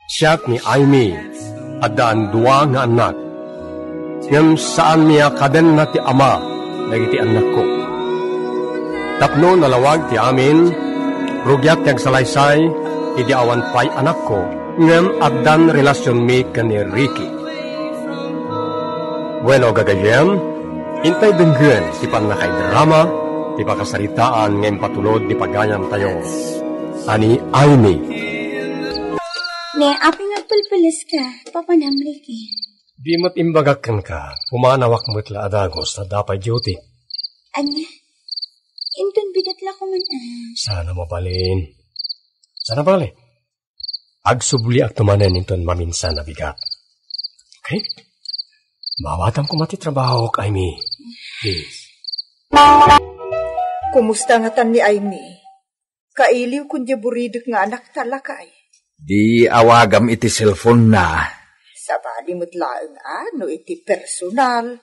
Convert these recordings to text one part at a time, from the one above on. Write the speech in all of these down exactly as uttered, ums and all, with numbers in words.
Siak ni Aimee, addaan dua nga annak. Ngem saanmi a kadenna ti ama dagiti annakko. Tapno nalawag ti amin, rugiak ti agsalaysay idi awan pay anakko, ngem addan relasionmi ken ni Ricky. Bueno, gagayyem, intay denggen ti pannakaidrama ti pakasaritaan nga impatulod ni pagayamtayo a ni Aimee. Ne, apay nga agpelpeleska, Papa Namriki? Di met imbagak kenka, pumanawak met la a dagus ta adda pay duty. Ania? Inton bigat la ko man, ah. Sana mabalin. Sana bale. Agsubliakto manen inton maminsan a bigat. Okay? Maawatam koma ti trabahok, Aimee. Please. Kumusta ngatan ni Aimee? Kailiwkon diay buridek nga anakta, lakay. Di awagam iti cellphone-na. Sabali met laeng a no iti personal.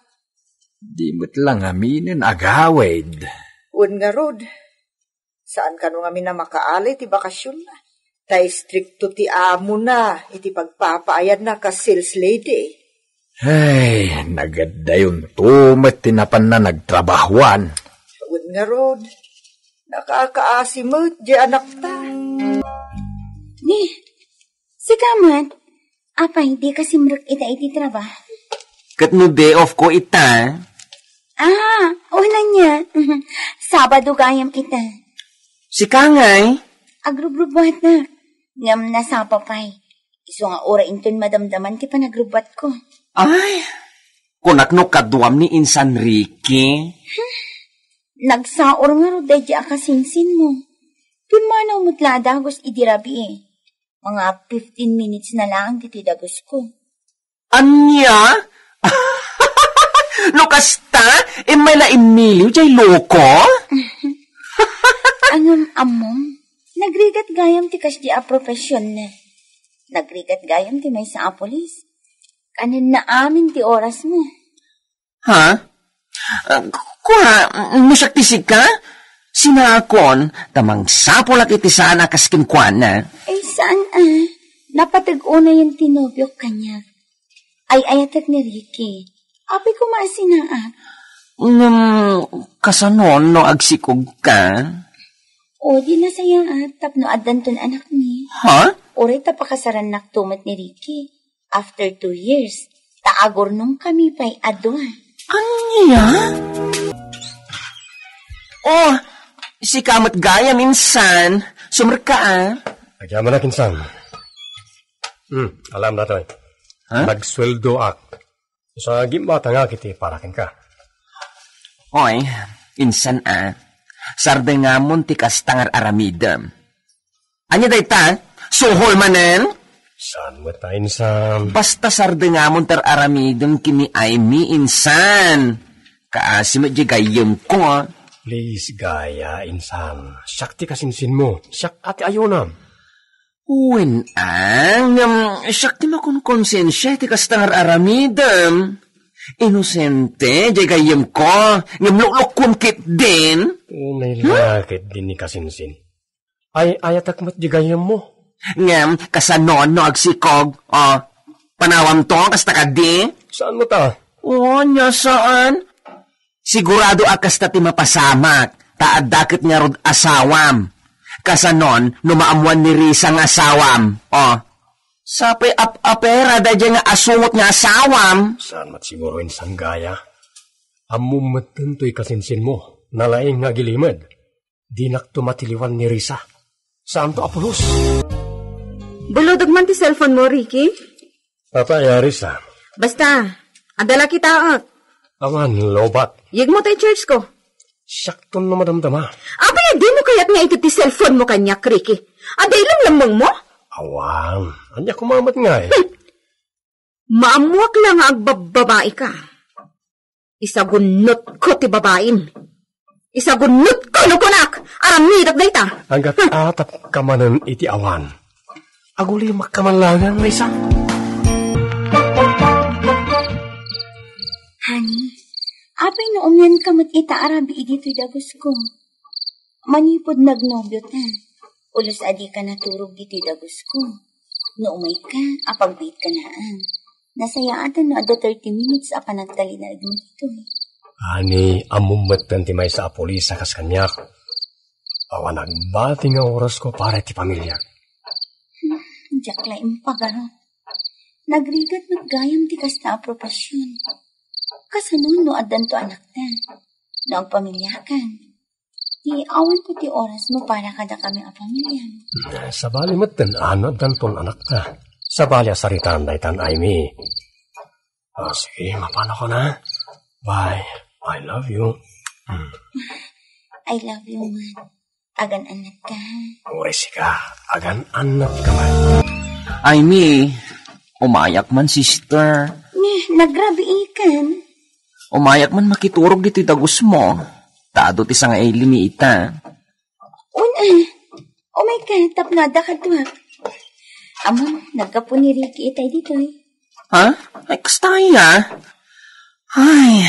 Di met la ngaminen agawid. Wen ngarud, saan kano ngamin a makaala iti bakasionna. Ta istrikto ti amona iti pagpapaayadna kas sales lady. Ay, nagaddayonto met ti napanna nagtrabahoan. Wen ngarud, nakakaasi met diay anakta. Ni, sika met, apay, dika simrek ita iti trabaho? Ket no day off ko ita? Ah, una niya. Sabado gayam ita. Sika ngay? Agrubrubuatak. Ngem nasapa pay. Isu nga uray inton madamdaman ti panagrubbuatko. Ay, kunak no kaduam ni insan Ricky. Nagsaor ngarud daydi a kasinsinmo. Pimmanaw met la a dagus idi rabii. Mga fifteen minutes na laeng ditoy dagusko. Ania? No kasta, immay la immiliw diay loko? Ngem ammom, nagrigat gayam ti kasdi a profesionna. Nagrigat gayam ti maysa a pulis. Kanenna amin ti orasmo. Ha? Ah, kua, no siak ti sika? Sinaakon, ta mangsapulak iti saan a kas kenkuana. Ay, saan a? Napateg unayen ti nobiok kaniak. Ay-ayatek ni Ricky. Apay koma a sinaak? Ngem, kasano no agsikogka? O, di nasayaat tapno addanton anakmi. Ha? Uray ta pakasarannakto met ni Ricky. After two years, ta agurnongkami pay a dua. Ania? Oh, sika met gayam insan. Sumrekka a. Agyamanak insan. Hmm, alam datoy. Ha? Nagsueldoak. Sa gimmatangak iti para kenka. Oy, insan a. Sardengamon ti kasta nga ar-aramidem. Ania dayta? Suhol manen? Saan met a, insan? Basta sardengamon ti ar-aramidem ken ni Aimee, insan. Kaasi met diay gayyemko. Please, Gaya, insan. Siak ti kasinsinmo. Siak a ti ayonam. Wen a, ngem siak ti makonkonsensia iti kasta nga ar-aramidem. Inosente diay gayyemko, ngem luklukuem ketdin. Unay la ketdin ni kasinsin. Ay-ayatek met diay gayyemmo. Ngem, kasano no agsikog? O, panawamto, kasta kadi? Saan met a? O, ania saan? Sigurado a kasta ti mapasamak, ta adda ket ngarud asawam. Kasanon no maammuan ni Risa nga asawam? O, sapay ap-apera daydiay nga asungot nga asawam. Saan met siguro insan, Gaya? Ammom metten toy kasinsinmo, nalaing nga agilimed. Dinakto matiliwan ni Risa. Saanto a pulos? Bulodog man ti cellphone mo, Ricky? Papa, ayari sa. Basta, adda la kitaek. Awan, lobat. Yegmo tay charge ko. Siakton no madamdama. Apay a dimo kayat nga ited ti cellphone mo kaniak, Ricky? Adda ilamlammeng mo? Awan, ania koma met ngay? Hmm. Maammuak la nga agbabbabai ka. Isagunnotko ti babaim. Isagunnotko no kunak, aramidek dayta. Angga't atapka manen iti awan. Agulimakka man laeng, Risa. Honey, apay no umianka met ita a rabii ditoy dagusko? Manipud nagnobio ta, pulos a dika naturog ditoy dagusko. No umayka, apagbiitka laeng. Nasayaatan no adda thirty minutes a panagtalinaedmo ditoy. Ani, ammom metten ti maysa a pulis a kas kaniak. Awan agbati nga orasko para iti pamiliak. Diak la impagaro. Nagrigat met gayam ti kasta a profession. Kasano no addanto anakta? No agpamiliakan, ti awanto ti orasmo para kadakami a pamiliam. Sabali metten a no addanton anakta. Sabali a saritaan daytan, Aimee. Ah, sige, mapanakon, ha? Bye. I love you. Hmm. I love you, man. Agan-annatka, ha? Uray, sika, agan-annatka man. Aimee, umayak man, sister. Ni, nagrabiikan. Umayak man makiturog ditoy dagusmo. Ta adu ti sangaili ni ita. Wen, eh. Umayka, tapno adda kaduak. Ammom, naggapu ni Ricky itay ditoy. Ha? Ay, kasta aya? Ay,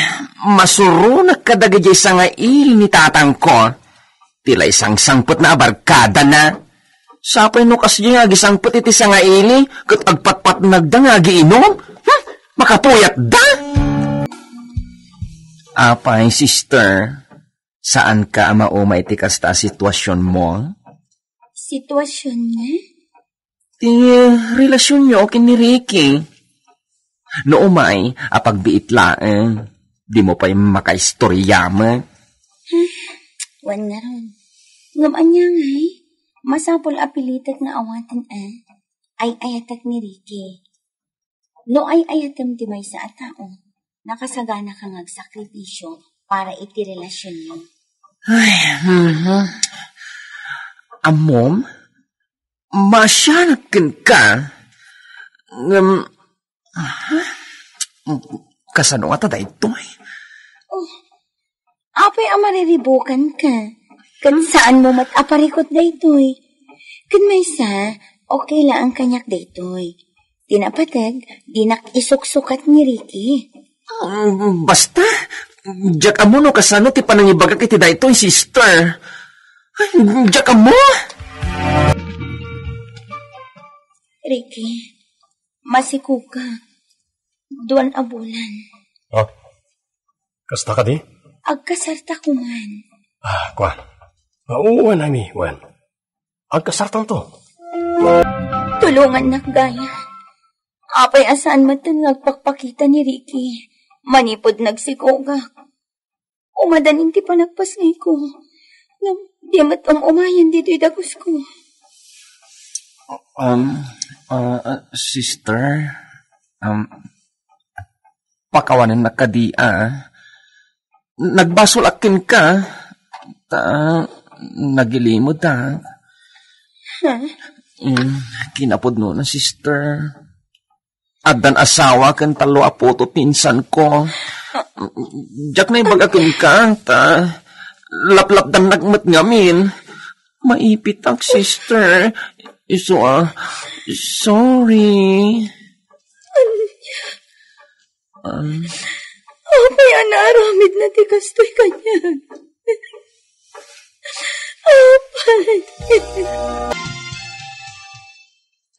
masuronak kadagiti sangaili ni tatangko. Ti la isangsangpetna a barkadana. Sapay no kasdiay nga agisangpet iti sangaili, ket agpatpatnagda nga agiinum? Hmm? Makapuyatda? Apay, sister, saanka a mauma iti kasta a situasionmo? Situasion nga? Ti relasionyo ken ni Ricky. No umay, apagbiit laeng, dimo pay makaistorya met. Wen ngarud. Ngem ania ngay, masapul a pilitek nga awaten a ay-ayatek ni Ricky. No ay-ayatem ti maysa a tao, nakasaganaka nga agsakripisio para iti relasionyo. Ay, mhm. Ammom, maasianak kenka. Ngem, ah, kasano ngata daytoy? Oh, apay a mariribukanka? Ket saanmo met a parikut daytoy. Ket maysa, okay laeng kaniak daytoy. Ti napateg, dinak isuksukat ni Ricky. Ah, basta, diak ammo no kasano ti panangibagak iti daytoy, sister. Ay, diak ammo. Ricky, masikogka. Duan a bulan. Oh, kasta kadi? Agkasarta koman. Ah, kua. Ah, wen, Aimee, wen. Agkasartanto. Tulongannak, Gaya. Apay a saan metten nga agpakpakita ni Ricky manipud nagsikogak? Umadanin ti panagpasngayko. Ngem, di met um-umayen ditoy dagusko. Um, ah, ah, sister, um, pakawanennak kadi, ah. Nagbasolak kenka. Ta, nagilimedak. Ha? Mm, kinapudnona, sister. Addan asawa ken tallo a puto ti insanko. Diak naibaga kenka, ta laplapdannak met ngamin. Maipitak, sister. Isu a, sorry. Ania? Ah. Apay a naaramidna ti kastoy kaniak? Apay.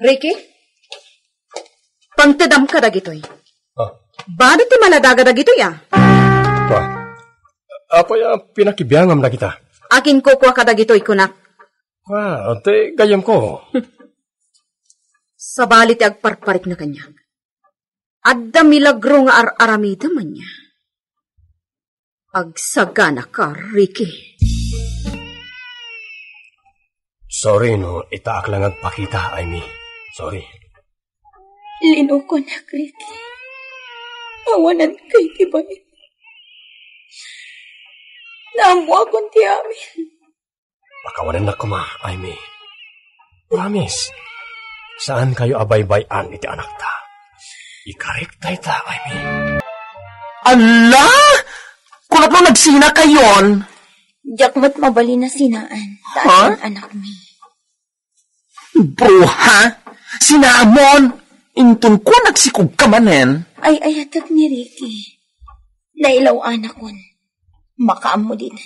Ricky, pangtedamka dagitoy. Ah. Bado ti maladaga dagitoy, ah. Ah. Apay a pinakibiangam dagita? Akin kukua ka dagitoy, kunak. Ah, ti gayyemko. Sabali ti agparparikna kaniak. Adda milagro nga ar-aramidem ania? Agsaganaka, Ricky. Sorry no itaak la nga agpakita, Aimee. Sorry. Linukonak, Ricky. Awananka iti bain. Naammoakon ti amin. Pakawanennak koma, Aimee. Promise. Saankayo a baybay-an iti anakta. Ikarik dayta, Aimee. Ala! Kunatno nagsinakayon? Diak met mabalin a sinaan. Ha? Taas anakmi. Bruha! Sinamon! Inton kuan agsikog ka manen. Ay-ayatek ni Ricky. Nailaw-anakon. Makaammo dita.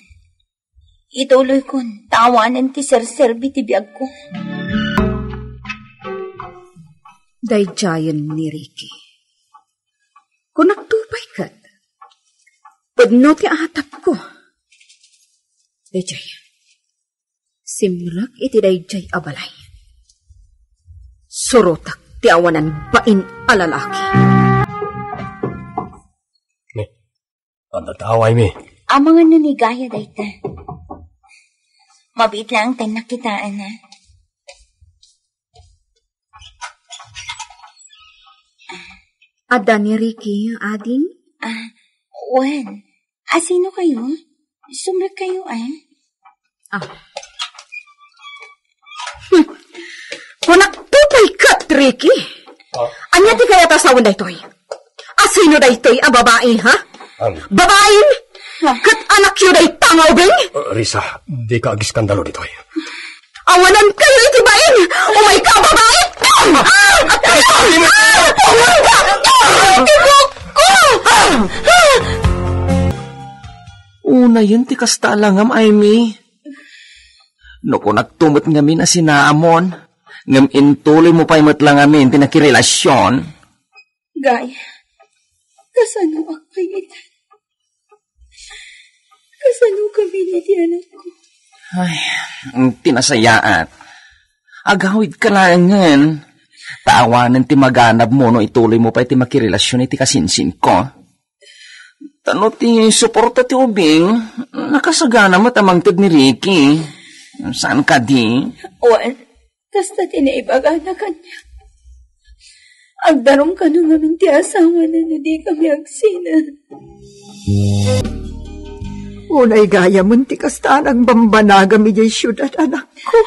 Ituloykon, ta awanen ti serserbi ti biagko. daydiayen ni Ricky. Kunakto pay ket, pudno ti atapko. Daydiay, simrek iti daydiay a balay. Surotek ti awanan bain a lalaki. Ne, adda tawaymi. Amangan no ni Gaya dayta. Mabiit laeng ta nakitaenna. Adda ni Ricky, ading? Ah, wen. Asino kayo? Sumrek kayo, eh? Ah. Hmm. Kunakto pay ket, Ricky. Ah. Ania ti kayat a sawen daytoy? Asino daytoy a babai, ha? Am. Babain? Ha? Ket anakyo dayta nga ubing? Uh, Risa, dika agiskandalo ditoy. Awanan kayo iti bain! Umayka, babai! Ah! Umayka! Ah! Iti buokko! Unayen ti kasta a langam, Amy. No kunakto met ngamin a sinaamon, ngem intuloymo pay met la ngamin ti nakirelasion. Gaya, kasanoak pay ita? Kasano kami ni ti anakko? Ay, ti nasayaat. Agawidka laengen. Ta awanen ti maganabmo no ituloymo pay ti makirelasion iti kasinsinko. Ta no ti suporta ti ubing, nakasagana met a mangted ni Ricky. Saan kadi? Wen, kasta ti naibagana kaniak. Agdarum kano ngamin ti asawana no di kami agsina. Unay gayam ti kasta a nagbambanagam idiay siudad, anakko.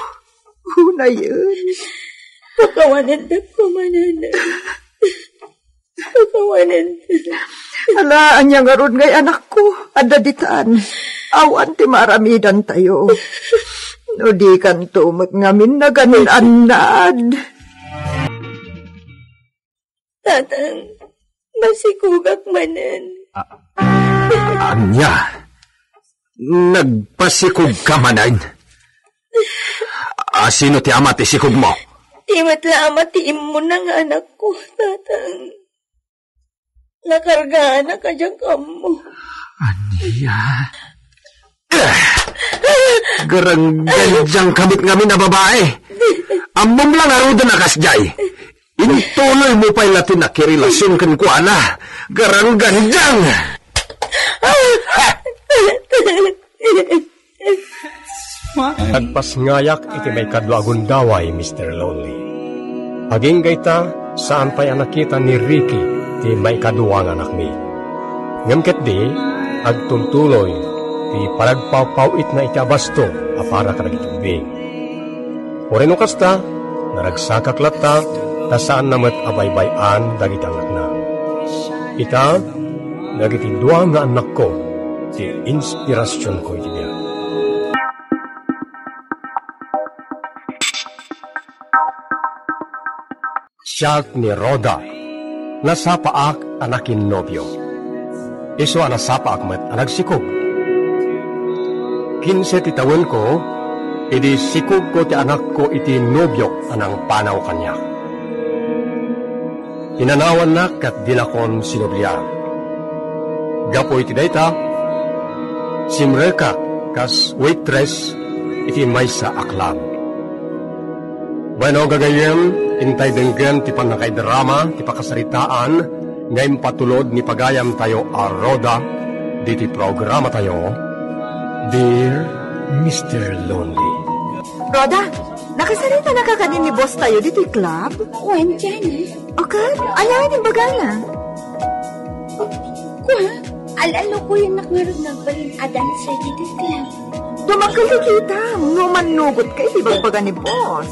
Unayen. Pakawanendak koma, nanay. Pakawanendak. Ala, ania ngarud ngay, anakko? Adda ditan. Awan ti maaramidantayo. No dikanto met ngamin nagan-annad. Tatang, masikogak manen. A-, ania? Nagpasikogka manen? Asino ti ama ti sikogmo? Ti met la ama ti immuna nga anakko, tatang. Nakargaana kadiak ammo. Ania? Eh, garanggandiang ka met ngamin a babai. Ammom la ngaruden a kasdiay. Intuloymo pay la ti nakirelasion kenkuana. Garanggandiang! Nagpasngayak iti maikadua a gundaway, Mister Lonely. Agingga ita, saan pay a nakita ni Ricky ti maikadua nga anakmi. Ngem ketdi, agtultuloy ti panagpawpaw-itna iti abasto a para kadagiti ubing. Uray no kasta, naragsakak latta, ta saanna met a baybay-an dagiti annakna. Ita, dagiti dua nga annakko ti inspirasionko iti biag. Siak ni Rhoda. Nasapaak a nakinnobio. Isu a nasapaak met a nagsikog. Kinse ti tawenko idi sikogko ti anakko iti nobiok a nangpanaw kaniak. Inanawannak ket dinakon sinublian. Gapu iti dayta, simrekak kas waitress iti maysa a club. Bueno, gagayyem, intay denggen ti pannakaidrama ti pakasaritaan nga impatulod ni pagayamtayo a Rhoda diti programatayo, Dear Mister Lonely. Rhoda, nakasaritanaka kadi ni boss tayo ditoy club? Wen, Jenny. O ket, ania ti imbagana? Kua, al-alukoyennak ngarud nga agbalin a dancer ditoy club. Dumakkel ti kitam no mannugotka iti ibagbaga ni boss.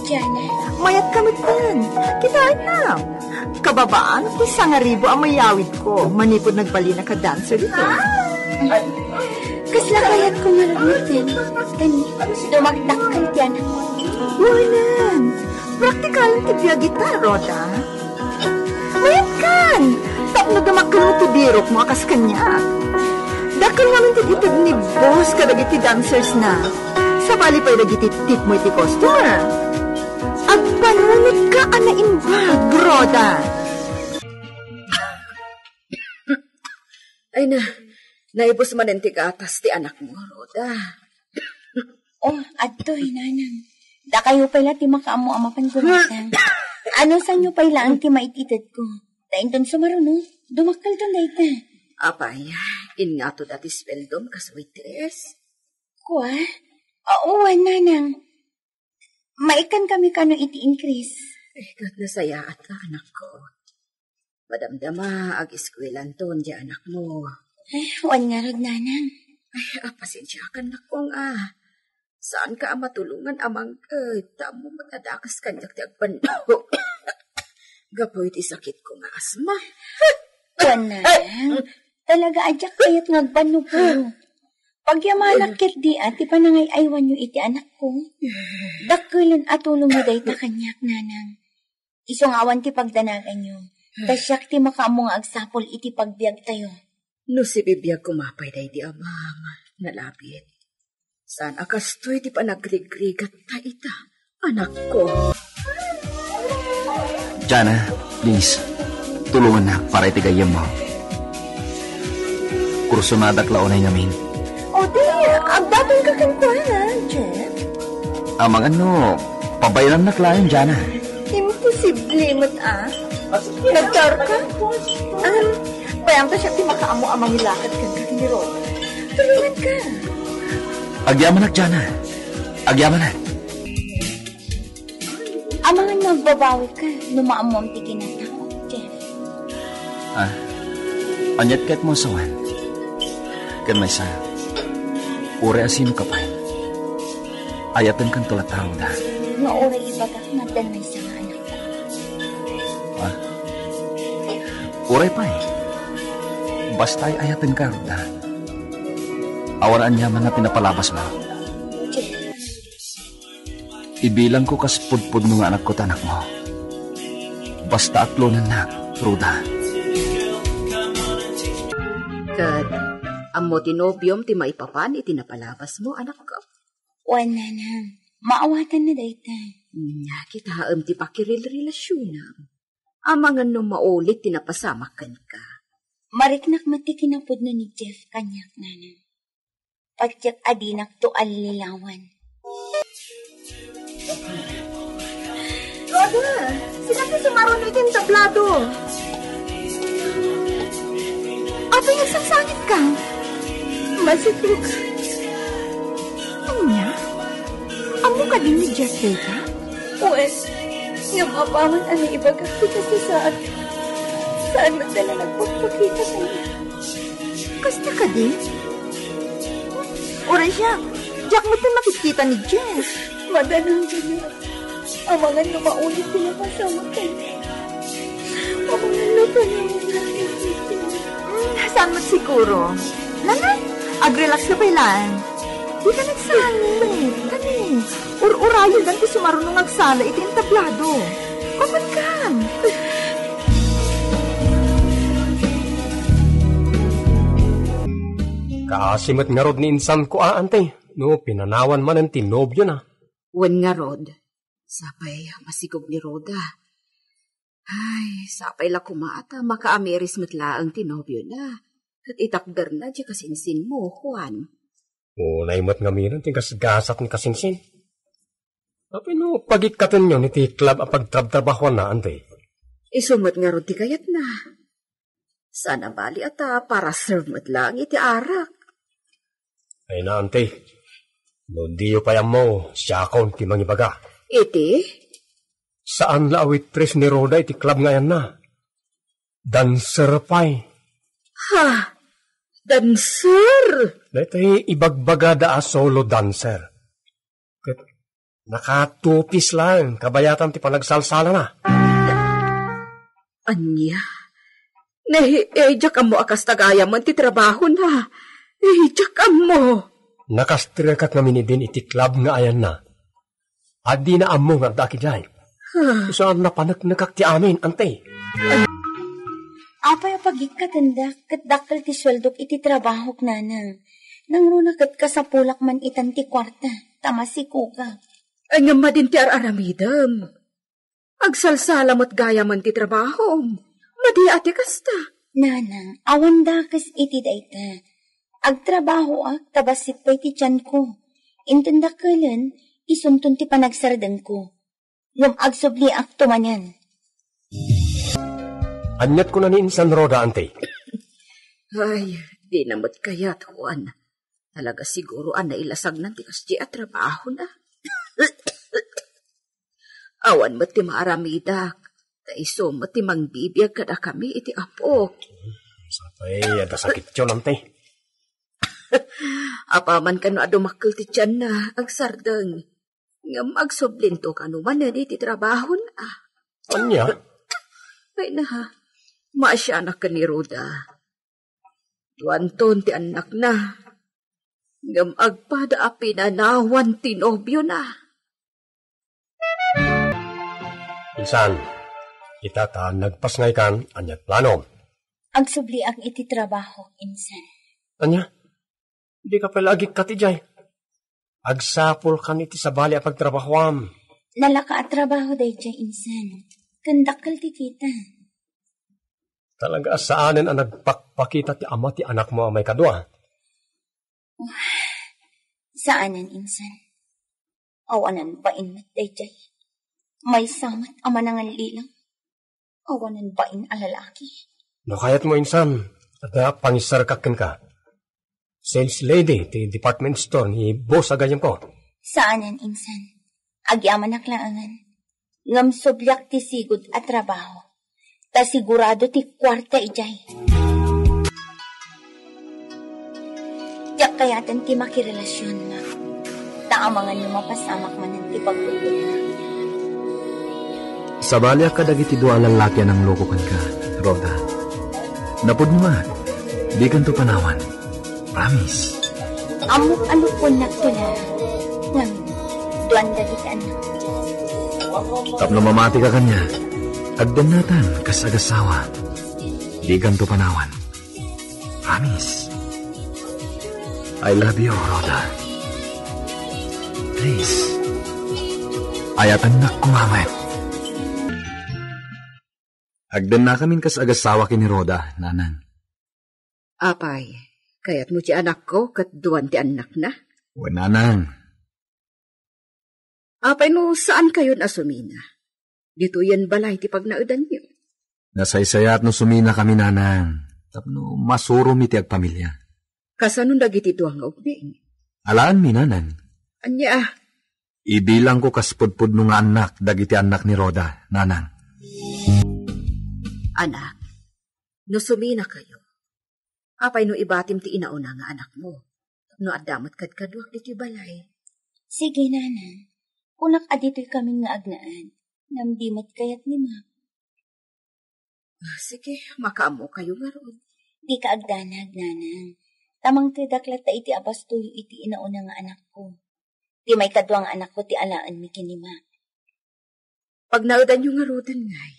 Jenny. Mayatka metten. Kitaennak. Kababaan ti sangaribu a mayawidko manipud nagbalinak a dancer ditoy. Ah! Kasla kayatko ngarud metten. Kani, dumagdakkel ti anak. Wanan. Praktikalen ti biag ita, Rhoda. Mayatkan! Tapno dumakkel met ti birokmo a kas kaniak. Dakkel ngamin ti ited ni boss kadagiti dancersna. Sabali pay dagiti tipmo iti customer. Agpanunotka a naimbag. Ay na, naibus manen ti gatas ti anakmo, Rhoda. Oh, adtoy, nanang. Dakayo pay la ti makaammo a mapan gurata. Anusanyo pay laeng ti maited-ited ko? Ta inton sumaruno, dumakkelton dayta. Apay, ingngato dati sueldom kas waitress? Kua? Awan, nanang. Maikkan kami kano iti increase. Eh, ket nasayaat la, anakko. Madamdama, ag-eskuelanton ti anakmo. Eh, wen ngarud, nanang. Ay, apasensiakan, nakong, ah. Saanka a matulongan a mangted, ta ammom met a dakes kaniak ti agbannog. Gapu iti sakitko nga asma. Wen, nanang. Talaga a diak kayat nga agbannog kayo. Pagyamanak ketdi a ti panangay-aywanyo iti anakko. Dakkelen a tulongyo dayta kaniak, nanang. Isu nga awan ti pagdanaganyo, ta siak ti makaammo nga agsapul iti pagbiagtayo. No sibibiag koma pay daydi amam, nalabit. Saan a kastoy ti panagrigrigat ta ita, anakko. Jana, please, tulongannak para iti gayyemmo. Kursonadak la unay ngamin. O di, agdatonka kenkuana, Jeff. Amangan no, pabayarannak laeng, Jana. Imposible met a. Nagtaurka? Am, bayam ta siak ti makaammo a mangilakad kenka ken ni Rhoda. Tulonganka. Agyamanak, Jana. Agyamanak. Amangan nga agbabawika no maammom ti kinatao, Jeff. Ah, aniat kayatmo a sawen? Ken maysa, uray a sinoka pay, ayatenkanto latta, Rhoda. Nga uray ibagak nga addan maysa nga anakta. Ah? Uray pay. Basta ay-ayatenka, Rhoda. Awan aniaman nga pinapalabasmo. Jeff. Ibilangko kas pudpudno nga anakko ti anakmo. Basta atlonennak, Rhoda. Ket ammo ti nobiom ti maipapan iti napalabasmo, anakko? Wen, nanang. Maawatanna dayta. Nia, kitaem ti pakirilrelasionam. Amangan no maulit ti napasamak kenka. Mariknak met ti kinapudno ni Jeff kaniak, nanang. Patiek a dinakto allilawan. Rhoda, sika ti sumaruno iti entablado. Apay, agsangsangitka? Masikog. Ania? Ammo kadi ni Jeff dayta? Wen, ngem apaman a naibagak ti kasasaad, saan met la nagpakpakita kaniak. Kasta kadi? Uray siak, diak met makitkita ni Jeff. Madanagan. Amangan no maulit ti napasamak kenka. Amangan no panawen. Hmm, saan met siguro? Nanay, agrelax ka pay laeng. Dika nagsangit. Kani, ur-urayo dan ti sumaruno nga agsala iti entablado. Kumankan. Kaasi met ngarud ni insanko a, anti, no pinanawan manen ti nobiona. Wen ngarud, sapay a masikog ni Rhoda. Ay, sapay la koma ta makaamiris met laeng ti nobiona. Ket itakderna diay kasinsinmo, Juan. Unay met ngamin ti gasgasat ni kasinsin. Apay no pagikkatenyon iti club a pagtrabtrabahuanna, anti? Isu met ngarud ti kayatna. Saan a bali a ta para serve met laeng iti arak. Ay na, anti. No diyo pay ammo, siakon ti mangibaga. Iti? Saan la a waitress ni Rhoda iti club nga ayanna. Dancer pay. Ha? Dancer? Daytoy ibagbagada a solo dancer. Ket nakatupis laeng kabayatan ti panagsalsalana. Ania? Nay, eh, diak ammo a kasta gayam ti trabahona. Eh, diak ammo. Nakastrikak ngamin idin iti club nga ayanna. Adina ammo nga adda kidiay. Ah. Saan napaneknekak ti amin, anti? Apay a pagikkatendak ket dakkel ti sueldok iti trabahok, nanang. Nangruna ket kasapulak man itan ti kuarta, ta masikogak. Ay, ngem madin ti ar-aramidem. Agsalsala met gayamen ti trabahom. Madi a ti kasta. Nanang, awan dakes iti dayta. Agtrabahoak ta bassit pay ti tianko. Inton dakkelen, isunton ti panagsardengko. Ngem agsubliakto manen. Aniat kuna ni insan, Rhoda, anti? Ay, dina met kayat, Juan. Talaga siguro a nailasagnan ti kasdi a trabahona. Awan met ti maaramidak, ta isu met ti mangbibiag kadakami iti apok. Sapay, adda sakityo, anti? Apaman kano a dumakkel ti tianna, agsardeng. Ngem agsublinto kano manen iti trabahon, a. Ania? Ay na, maasianak ken ni Rhoda. Duanton ti annakna. Ngem agpada a pinanawan ti nobiona. Insan, ita ta nagpasngaykan, aniat planom? Agsubliak iti trabaho, insan. Ania? Dika pay la agikkat idiay. Agsapulkan iti sabali a pagtrabahoam. Nalaka a trabaho daydiay, insan. Ken dakkel ti kita. Talaga a saanen a nagpakpakita ti ama ti anakmo a maikadua? Saanen, insan. Awanan bain met daydiay. Maysa met a manangallilaw. Awanan bain a lalaki. No kayatmo, insan, adda pangisarkak kenka. Sales lady ti department store ni boss a gayyemko. Saanen, insan. Agyamanak laengen. Ngem subliak ti sigud a trabaho. Ta sigurado ti kuarta idiay. Diak kayaten ti makirelasionmak. Ta amangan no mapasamak manen ti pagbutbutna. Sabaliak kadagiti dua a lallaki a nangloko kenka, Rhoda. Napudno a, dikanto panawan. Promise. Ammok a luponnak ti la. Ngem, duan dagiti annak. Tapno mamatika kaniak, agdennatan kas agasawa. Dikanto panawan. Promise. I love you, Rhoda. Please. Ayatennak koma met. Agdennakamin kas agasawa ken ni Rhoda, nanang. Apay, kayatmo ti anakko ket duan ti annakna? Wen, nanang. Apay no saankayon a sumina? Ditoyen balay ti pagnaedanyo. Nasaysayat no suminakami, nanang, tapno masuromi ti agpamilia. Kasano dagiti dua nga ubbing? Alaenmi, nanang. Ania? Ibilangko kas pudpudno nga annak dagiti annak ni Rhoda, nanang. Anak, no suminakayo, apay no ibatim ti inauna nga anakmo? No adda met kadkaduak ditoy balay. Sige, nanang. Kunak a ditoy kami nga agnaed. Ngem di met kayat ni Mac. Ah, sige, makaammokayo ngarud. Dika agdanag, nanang. Ta mangtedak latta iti abastoyo iti inauna nga anakko. Ti maikadua nga anakko ti alaenmi ken ni Mac. Pagnaedanyo ngaruden, ngay?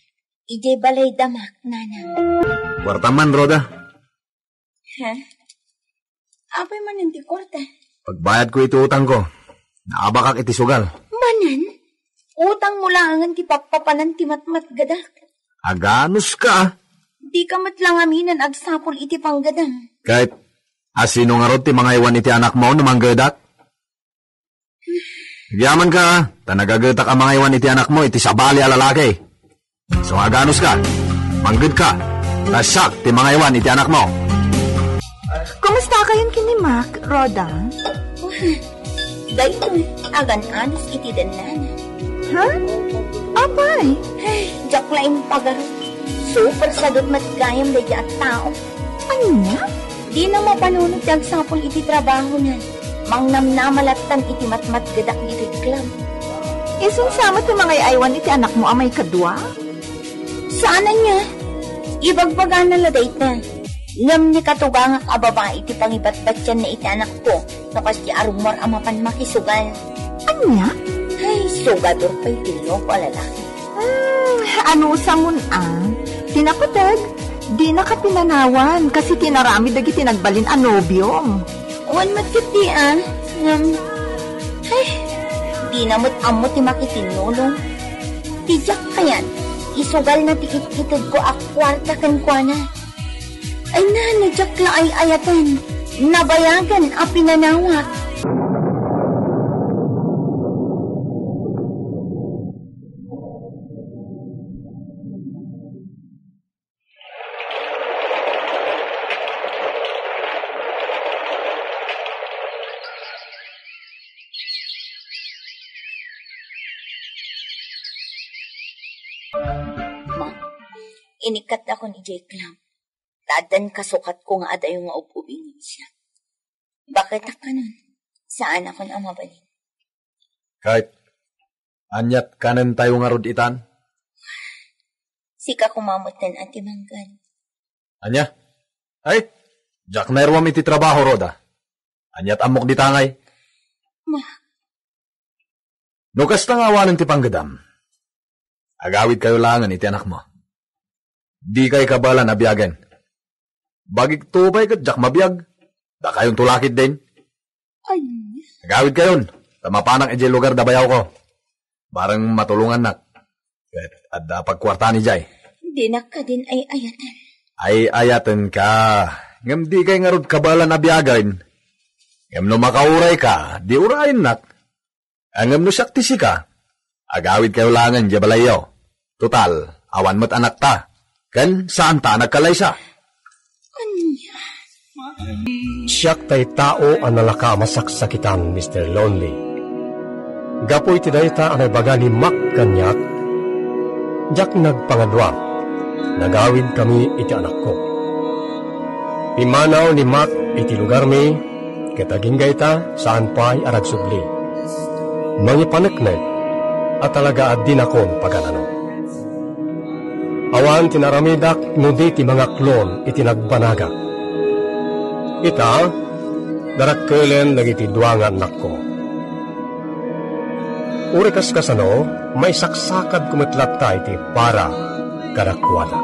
Idiay balay da Mac, nanang. Kuartam man, Rhoda. Ha? Apay manen ti kuarta? Pagbayadko iti utangko. Naabakak iti sugal. Manen? Utangmo laengen ti pappapanan ti matmatgedak. Aganuska. Dika met la ngamin agsapul iti panggedam. Ket, asino ngarud ti mangaywan iti anakmo no manggedak? Agyamanka, ta nagagetak a mangaywan iti anakmo iti sabali a lalaki. So, aganuska, manggedka, ta siak ti mangaywan iti anakmo. Kumustakayon ken ni Mac, Rhoda? Daytoy, agan-anos iti dennana. Ha? Apay? Ay, diak la impagarup. Super sadut met gayam daydi a tao. Ania? Dina mapanunot ti agsapul iti trabahona. Mangnamnama lattan iti matmatgedak ditoy club. Isun sa met ti mangay-aywan iti anakmo a maikadua? Saan ania? Ibagbagana la dayta. Ngem ni katugangak a babai ti pangibatbatianna iti anakko no kasdi a rummuar a mapan makisugal. Ania? Ay, sugador pay ti loko a lalaki. Hmm, anusamon a? Ti napateg, dinaka pinanawan kas iti inaramid dagiti nagbalin a nobiom. Wen met ketdi a, ngem, ay, dina met ammo ti makitinnulong. Diak kayat, isugalna ti itkitedko a kuarta kenkuana. Ay na, no diak la ay-ayaten, nabayagen a pinanawak. Ma, inikkatakon idiay club. Ta addan kasukatko nga adayo nga ub-ubing siak. Bakit a kanon? Saan akon a mabalin. Kait, aniat kanen tayo ngarud itan? Sika kumamutan a timanggan. Anya? Ay, diak nairuam iti trabaho, Rhoda. Aniat ammok ditangay? Ma. No kasta nga awanen ti panggedam, agawid kayo langen iti anakmo. Di kay kabalan a biagen. Bagik to pay ket diak mabiag. Dakayon to lakit din. Anya? Agawid kayon, ta mapanak idiay lugar da bayawko. Bareng matulongannak. Ket adda pagkuartaan idiay. Dinak kadin ay-ayaten. Ay-ayaten ka. Ngem di kay ngarud kabalan a biagen. Ngem no makauray ka, di urayennak. Ngem no siak ti sika, agawid kayo langen diay balayyo. Total, awan met anakta. Ken saanta a nagkalaysa. Ania? Siak tay tao a nalaka a masaksakitan, Mister Lonely. Gapu iti dayta a naibaga ni Mac kaniak, diak nagpangadua, nagawidkami iti anakko. Pimmanaw ni Mac iti lugarmi, ket agingga ita, saan pay a ragsubli. Mangipaneknek a talaga a dinakon paganano. Awan ti naaramidak no di ti mangaklon iti nagbanagak. Ita, narakkelen dagiti dua nga annakko. Uray kas kasano, maisaksakadko met latta iti para kadakuada.